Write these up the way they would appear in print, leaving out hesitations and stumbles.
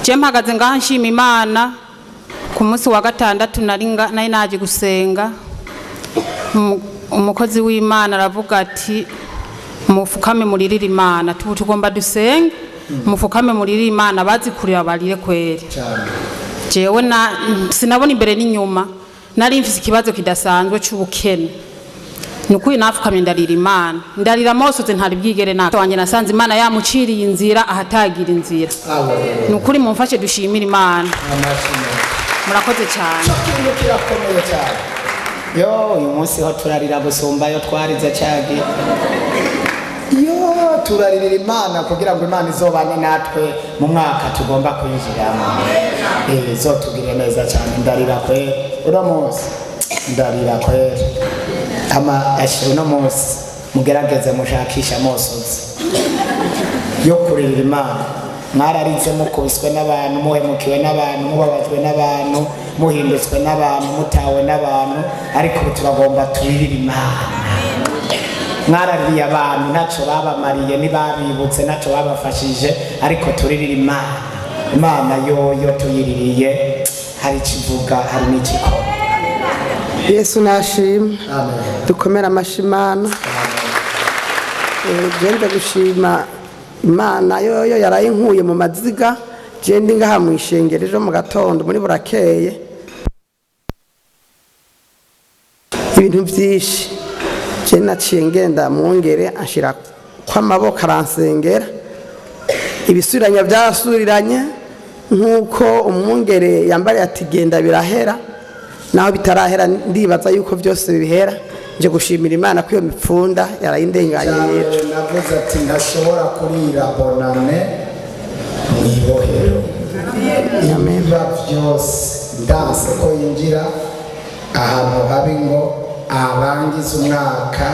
Je mpagaze ngaha nshima Imana. Ku munsi wa gatandatu nari naje gusenga. Umukozi w'Imana aravuga ati: "Mufukame muririre Imana." Tubu tugomba dusenge, mufukame muririre Imana, bazi kurira barire kweri. Jewe na sinabona imbere n'inyuma, nari mfise ikibazo kidasanzwe c'ubukene. Nukuri nafukamye ndarira Imana, ndarira amosozi ntari bwigere naka wanje. Nasanze Imana yamuciriye inzira ahatagira inzira. Nukuri mumfashe dushimire Imana. Murakoze cyane. Icyo kintu kirakomeye cyane. Yo, uyu munsi ho turarira gusumba yo twarize cagi. Yo, turaririra Imana kugira ngo Imana izobane natwe mu mwaka tugomba kwinjiramo. Izotugirire neza cyane. Ndarira kweri uno munsi, ndarira kweri. Ama ashe uno munsi mugerageze mushakisha amosozi yo kuririra Imana. Mwararinze mukubiswe n'abantu, muhemukiwe n'abantu, mubabajwe n'abantu, muhindutswe n'abantu, mutawe n'abantu, ariko ubu turagomba turirire Imana. Mwaraririye abantu, ntacyo babamariye, ntibabibutse, ntacyo babafashije, ariko turirire Imana. Imana yoyo tuyiririye hari icyo ivuga, hari n'icyo ikora. Yesu nashimwe. Amen. Dukomere amashyi Imana. Je gushima Imana yoyo yarayinkuye mu maziga. Je ndi ngaha mu ishengero ejo mu gatondo muri burakeye, ibintu byinshi. Je naciye ngenda mwongere anshira kw'amaboko, aransengera, ibisubiranya byarasuriranye nk'uko umwungere yambariye ati: "Genda birahera." Naho bitarahera, ndibaza yuko byose bihera. Nje gushimira Imana ko iyo mipfunda yarayindenganye rero. Navuze ati ntashobora kurira bonane mu ibohero. Ibiba byose ndanse ko yinjira ahantu habi ngo arangize umwaka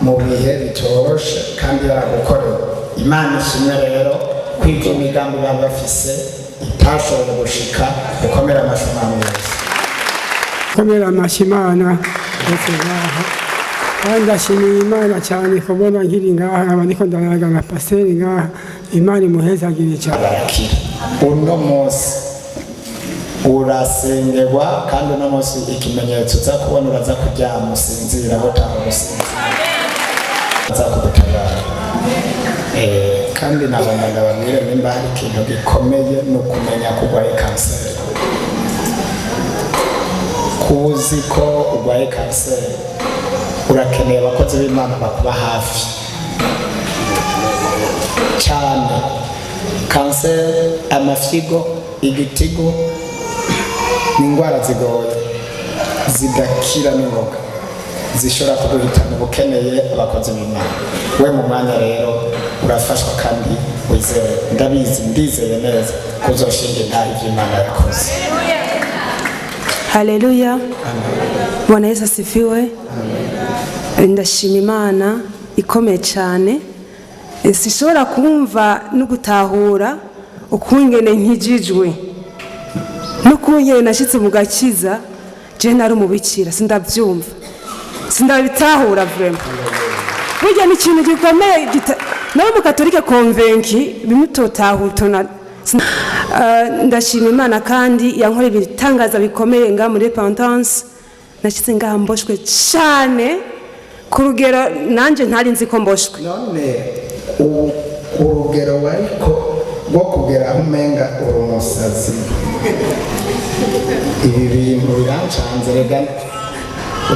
mu bihe bitoroshe kandi yaragukoreye. Imana ishimwe rero kwibyo imigambi bari bafise itashoboye gushika. Gukomera amashyi Umwami Yesu. Komera amashyi Imana ndetse ngaha, kandi ndashimiye Imana cyane kubona nkiri ngaha, nkaba ndiko ndaraga na pasiteri ngaha. Imana imuhezagire cyane. Barakira. Uno munsi urasengerwa, kandi uno munsi ikimenyetso uza kubona, uraza kuryama usinzira aho utaha gusinzira, aza kugutabara. Kandi nagomba ndababwire, nimba hari ikintu gikomeye ni ukumenya ko urwaye kanseri. Kuba uzi ko urwaye kanseri, urakeneye abakozi b'Imana bakuba hafi cyane. Kanseri, amafyigo, igitigu ni indwara zigoye zidakira n'ingoga, zishobora kuguhitana. Uba ukeneye abakozi b'Imana. We mu mwanya rero urafashwa, kandi wizere, ndabizi, ndizeye neza ko uzoshinga intahe ibyo Imana yakoze. Haleluya! Bwana Yesu asifiwe. Ndashima Imana ikomeye cyane. Sinshobora kumva no gutahura ukungene nkijijwe n'ukungene nashyitse mu gakiza. Je nari umubikira, sindabyumva, sindabitahura vraiment. Burya ni ikintu gikomeye nawe mukatolike convaincu bimwe utotahura. Ndashima Imana kandi yankora ibitangaza bikomeye ngaha muri Repentance. Nashyitse ngaha mboshwe cyane ku rugero nanjye ntari nzi ko mboshwe. None ubu urugero wariko rwo kugera aho umenga uri umusazi, ibi bintu birancanze, rega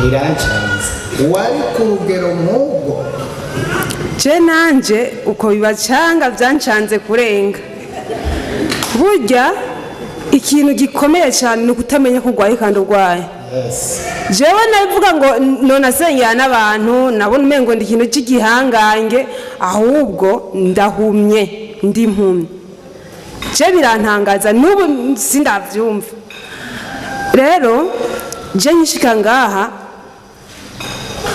birancanze. Wari ku rugero nk'ubwo? Je nanje uko bibacanga byancanze kurenga. Burya ikintu gikomeye cyane ni ukutamenya ko urwaye kandi urwaye. Jewe navuga ngo none asengera n'abantu, nabona umengo ndi ikintu cy'igihangange, ahubwo ndahumye, ndi impumyi. Je birantangaza, n'ubu sindavyumva. Rero je nkishika ngaha,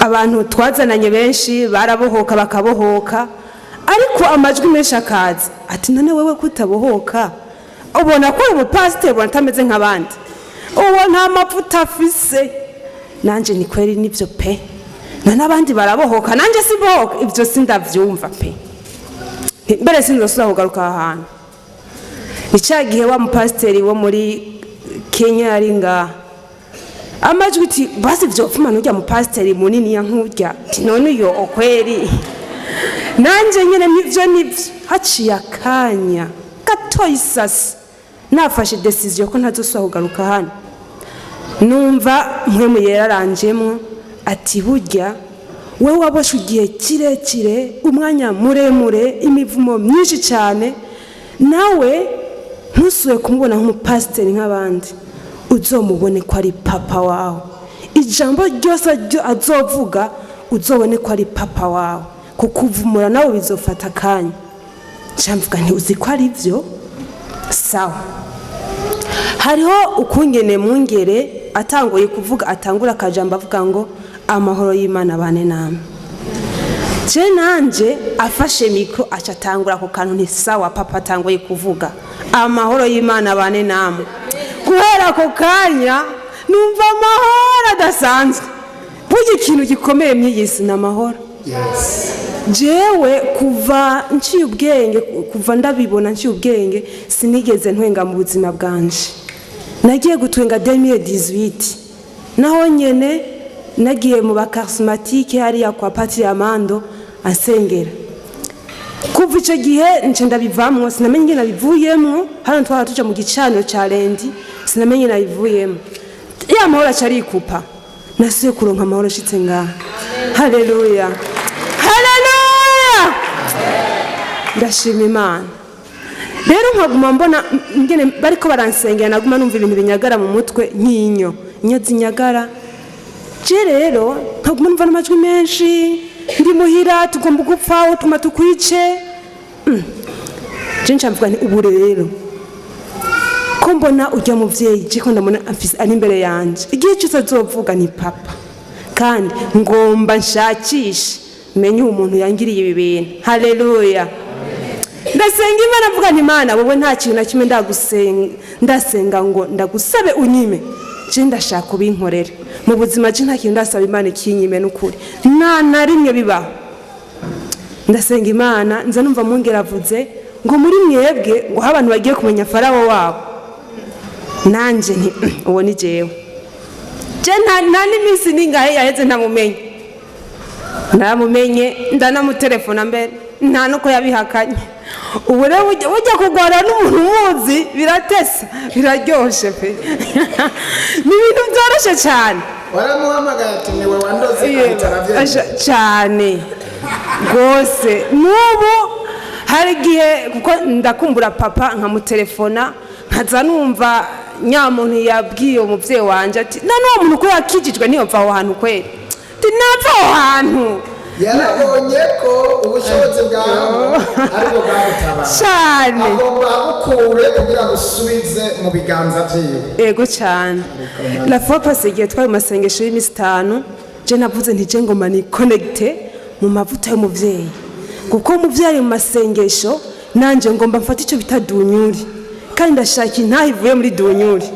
abantu twazananye benshi barabohoka, bakabohoka, ariko amajwi menshi akaza ati: "None wewe kutabohoka, ubona ko uyu mupasiteri ubona atameze nk'abandi, uwo nta mavuta afise." Nanjye ni kweri, nibyo pe, na n'abandi barabohoka, nanjye sibohoka, ibyo sindabyumva pe. Mbere sinzosubira kugaruka aha hantu. Ni cya gihe wa mupasiteri wo muri Kenya yari ngaha. Amajwi iti basi vyopfuma nurya mupasiteri munini ya nkurya, ati none uyo okweri nanje nyene nivyo nivyo. Haciye akanya gatoya isasi nafashe décision ko ntazosubira kugaruka hano, numva Mpwemu yararanjemwo ati: "Burya wowe waboshwe igihe kirekire, umwanya muremure, imivumo myinshi cyane, nawe ntusuye kumubona nk'umupasiteri nk'abandi, uzomubone ko ari papa wawe. Ijambo ryose azovuga uzobone ko ari papa wawe, kukuvumura nawe bizofata akanya." Mvuga nti: "Uzi ko ari byo?" Sawa. Hariho ukungene mwungere atanguye kuvuga, atangura akajambo avuga ngo: "Amahoro y'Imana bane namwe." Je nanje afashe micro aca atangura ako kantu, nti: "Sawa, papa atanguye kuvuga amahoro y'Imana bane namwe." Guhera ako kanya numva amahoro adasanzwe. Burya ikintu gikomeye mw'iyi si ni amahoro. Jewe kuva nciye ubwenge, kuva ndabibona nciye ubwenge, sinigeze ntwenga mu buzima bwanje. Nagiye gutwenga 2018, naho nyene nagiye mu ba charismatiques hariya kwa Patiri Amando ansengera. Kuva icyo gihe nce ndabivamwo, sinamenye ingene nabivuyemwo. Hano twara tuja mu gicaniro ca lundi, sinamenye nabivuyemo. Ya mahoro aca arikupa, nasuye kuronka amahoro nshitse ngaha. Haleluya, haleluya, ndashima Imana. Rero nkaguma mbona ingene bariko baransengera, naguma numva ibintu binyagara mu mutwe nk'inyo inyo zinyagara. Je rero nkaguma numva n'amajwi menshi ndi muhira: "Tugomba gupfa, tuma tukwice." Je nca mvuga nti: "Ubu rero ko mbona ujya muvyeyi, je ko ndabona afise ari imbere yanje, igihe cyose azovuga ni papa, kandi ngomba nshakishe menye uwo muntu yangiriye ibi bintu." Haleluya. Ndasenga Imana, mvuga nti: "Imana, wowe nta kintu na kimwe ndagusenga, ndasenga ngo ndagusabe unyime. Je ndashaka ubinkorere mu buzima. Je nta kintu ndasaba Imana ikinyime, n'ukuri nta na rimwe bibaho." Ndasenga Imana, nza numva mwungere avuze ngo muri mwebwe ngo aho abantu bagiye kumenya Farawo wabo. Nanjye nti: "Uwo ni jewe." Je nta n'iminsi ningahe yaheze ntamumenye. Naramumenye, ndanamutelefona mbere, nta nuko yabihakanye. Ubu rero ujya kurwana n'umuntu umuzi biratesa, biraryoshe pe, ni ibintu byoroshye cyane. Waramuhamagaye ati: "Niwe wandoze?" Ahita arabyemera. Cyane rwose. N'ubu hari igihe kuko ndakumbura papa nkamutelefona, nkaza numva nyamuntu yabwiye umubyeyi wanjye ati: "Na n'uwo muntu ko yakijijwe ntiyopfa aho hantu kweri?" Ati: "Napfa aho hantu." Yarabonye ko ubushobozi bwawe aribwo bwagutabara. Cyane. Agomba agukure kugira ngo usubize mu biganza byiwe. Ego cyane. La fois passée, igihe twari mu masengesho y'iminsi 5, je navuze nti: "Je ngoma ni connecté mu mavuta y'umuvyeyi, kuko umuvyeyi ari mu masengesho, nanje ngomba mfate icyo bita dunyuri, kandi ndashaka intaha ivuye muri dunyuri."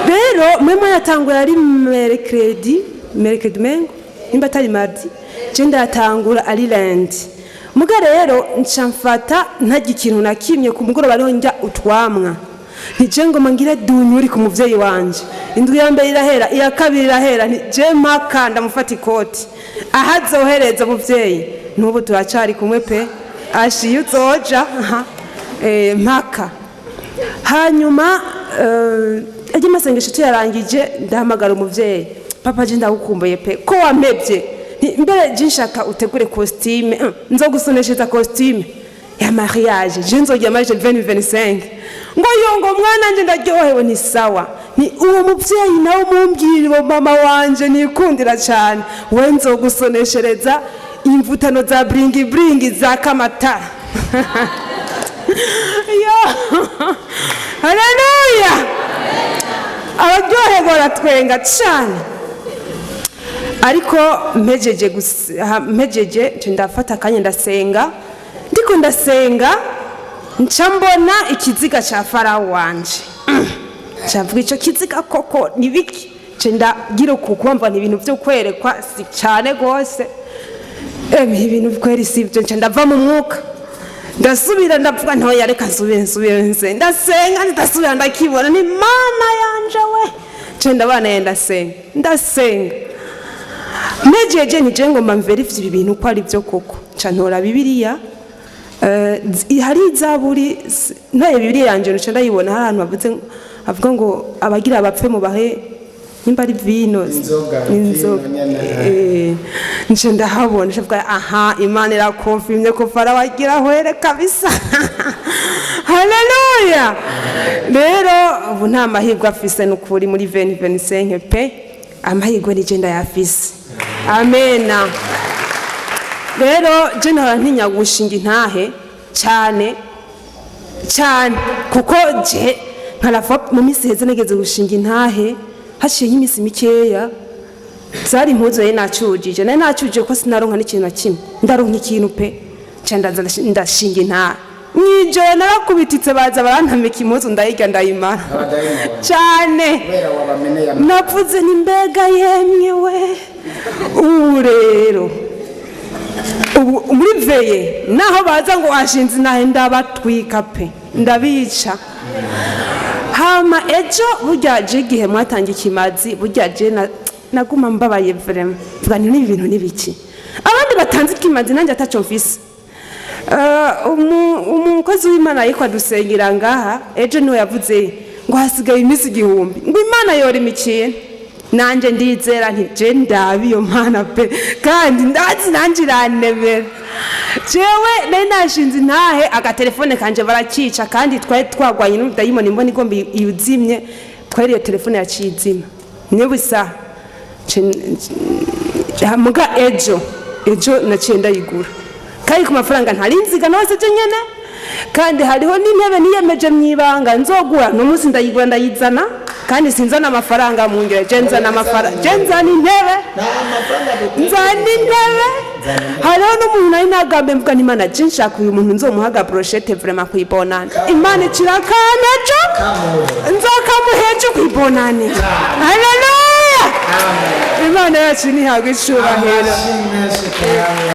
Rero mwemwe yatanguye ari mercredi, mercredi mengo nimba atari mardi, je ndatangura ari lundi. Muga rero nca mfata ntarya ikintu na kimwe, ku mugoroba ariho njya utwamwa. Ntije ngoma ngire dunyuri ku muvyeyi wanje. Indwi ya mbere irahera, iya kabiri irahera, nti: "Maka ndamufata ikoti aho azohereza." Muvyeyi n'ubu turacari kumwe pe, ashiye uzoja aha, mpaka hanyuma ajya amasengesho tuyarangije, ndahamagara umuvyeyi: "Papa, je ndagukumbuye pe, ko wampevye? Mbere je nshaka utegure costume, nzogusoneshereza costume ya mariage, je nzogira mariage 2025." Ngo: "Yo," ngo: "mwana nje ndaryohewe." Ni sawa, ni uwo muvyeyi nawe mumbwirire mama wanje nikundira cyane, we nzogusoneshereza imvutano za bling bling za kamatara. Yo, haleluya, abaryoherwa baratwenga cyane. Ariko mpejeje mpejeje nce ndafata akanya ndasenga. Ndiko ndasenga, nca mbona ikiziga cya Farawo wanje. Nca mvuga: "Icyo kiziga koko ni biki?" Nce ndagira uku kumva ni ibintu byo kwerekwa, si cyane rwose. Ibintu kweri si ibyo. Nca ndava mu mwuka. Ndasubira ndavuga ntoya, reka nsubire, nsubire nse ndasenga, ndasubira ndakibona, ni Mana yanje we. Nce ndabana, ndasenga, ndasenga, nejeje nije ngomba mverifye ibi bintu ko ari byo koko. Nca ntora Bibiliya. Hari izaburi, ntaye Bibiliya yanje nca ndayibona, hari ahantu havuze, havuga ngo abagira bapfe mubahe nimba ari vino. Inzoga, inzoga. Vino nyene. Nce ndahabona, ndavuga: aha, Imana irakonfirmye ko Farawo agira ahwere kabisa. Haleluya! Rero ubu nta mahirwe afise nukuri muri 2025 pe, amahirwe nije ndayafise. Amena. Rero je nahora ntinya gushinga intahe cyane cyane, kuko je nkarava mu minsi iheze nageze gushinga intahe, haciyeho iminsi mikeya zari impuzu nari nacujije, nari nacujije ko sinaronka n'ikintu na kimwe, ndaronka ikintu pe, nca ndaza ndashinga intahe. Mw'ijoro narakubititse, baza barantamika impuzu, ndayirya, ndayimara. Abadayimoni. Cyane. Kubera wabameneye. Navuze ni mbega yemwe we! Ubu rero, ubu muri veye, naho baza ngo washinze inahe, ndabatwika pe, ndabica. Hama ejo burya je igihe mwatanga ikimazi, burya je naguma mbabaye vraiment, mvuga nti n'ibi bintu n'ibiki, abandi batanze ikimazi nanjye ataco mfise. Umukozi w'Imana yitwa dusengera ngaha ejo niwe yavuze ngo hasigaye iminsi 1000 ngo Imana yorema ikintu. Nanjye ndizera nti je ndabi iyo Mana pe, kandi ndazi nanjye iranemera. Jewe nari nashinze intahe, agatelefone kanje barakica, kandi twari twagwanye n'umudayimoni, imbona igomba iwuzimye, twari iyo telefone yaciye izima niba isaha. Muga ejo naciye ndayigura, kandi ku mafaranga ntari nziga nose je nyene. Kandi hariho n'intebe niyemeje mwibanga nzogura, n'umunsi ndayigura, ndayizana, kandi sinzana amafaranga mu ngiro, je nzana amafaranga, je nzana intebe. Nta mafaranga. Nzana intebe. Hariho n'umuntu nari nagambe, mvuga nti: Imana, je nshaka uyu muntu nzomuhaga brochette vraiment kwibonana. Imana icira ejo nzokamuha ejo kwibonane. Haleluya! Imana yacu ntihabwa icubahiro. Amashyi menshi cyane.